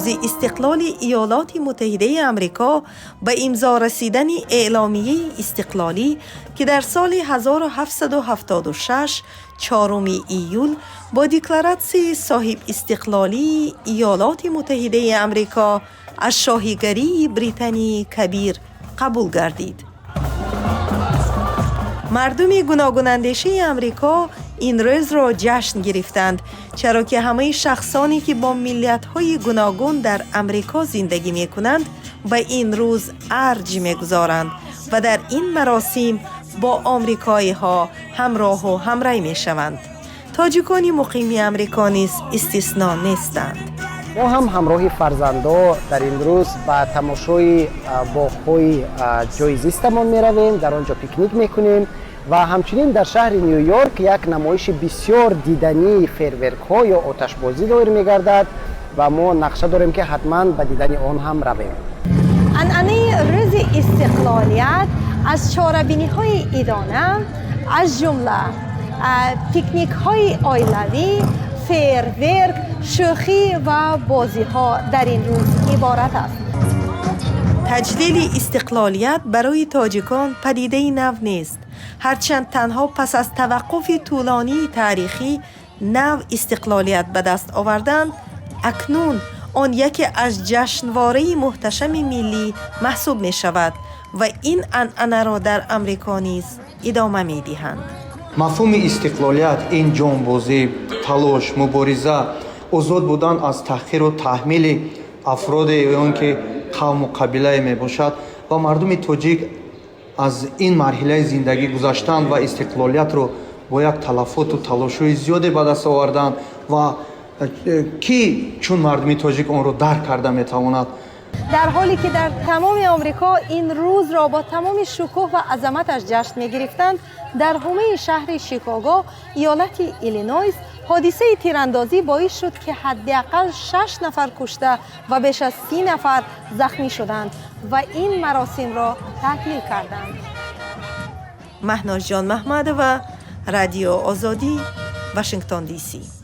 Рӯзи истиқлоли Иёлоти Муттаҳидаи Амрико ба имзо расидани Эъломияи истиқлолӣ, ки дар соли 1776, 4 июл, бо декларатсияи соҳибистиқлолии Иёлоти Муттаҳидаи Амрико аз Шоҳигарии Британияи Кабир қабул гардид. Мардуми гуногунандешаи Амрико ин рӯзро ҷашн гирифтанд, чаро ки ҳамаи шахсоне, ки бо миллиятҳои гуногун дар Амрико зиндагӣ мекунанд, ба ин рӯз арҷ мегузоранд ва дар ин маросим бо омрикоиҳо ҳамроҳу ҳамрай мешаванд. Тоҷикони муқими Амрико низ истисно нестанд. Мо ҳам ҳамроҳи фарзандо дар ин рӯз ба тамошои боғҳои ҷои зистамон меравем, дар он ҷо пикник мекунем ва ҳамчунин дар шаҳри Ню Йорк як намоиши бисёр дидании фейерверкҳо ё оташбозӣ доир мегардад ва мо нақша дорем, ки ҳатман ба дидани он ҳам равем. Анъанаи Рӯзи истиқлолият аз чорабиниҳои идона, аз ҷумла пикникҳои оилавӣ, фейерверк, шӯхӣ ва бозиҳо дар ин рӯз иборат аст. Таҷлили истиқлолият барои тоҷикон падидаи нав нест. Ҳарчанд танҳо пас аз таваққуфи тӯлонии таърихӣ нав истиқлолият ба даст оварданд, акнун он яке аз ҷашнвораи муҳташами миллӣ маҳсуб мешавад ва ин анъанаро дар Амрико низ идома медиҳанд. Мафҳуми истиқлолият ин ҷонбозӣ, талош, мубориза, озод будан аз таҳқиру таҳмили афроде ё он ки қавму қабилае мебошад ва мардуми тоҷик аз ин марҳилаи зиндагӣ гузаштанд ва истиқлолиятро бо як талафоту талошҳои зиёде ба даст оварданд ва кӣ чун мардуми тоҷик онро дарк карда метавонад? Дар ҳоле ки дар тамоми Омрико ин рӯзро бо тамоми шукӯҳ ва азаматаш ҷашн мегирифтанд, дар ҳумаи шаҳри Шикого, иёлати Иллинойс, ҳодисаи тирандозӣ боис шуд, ки ҳадди ақал шаш нафар кушта ва беш аз 30 нафар захмӣ шуданд ва ин маросимро таътил карданд. Маҳнозҷон Маҳмадова, Радио Озодӣ, Вашингтон, Ди Си.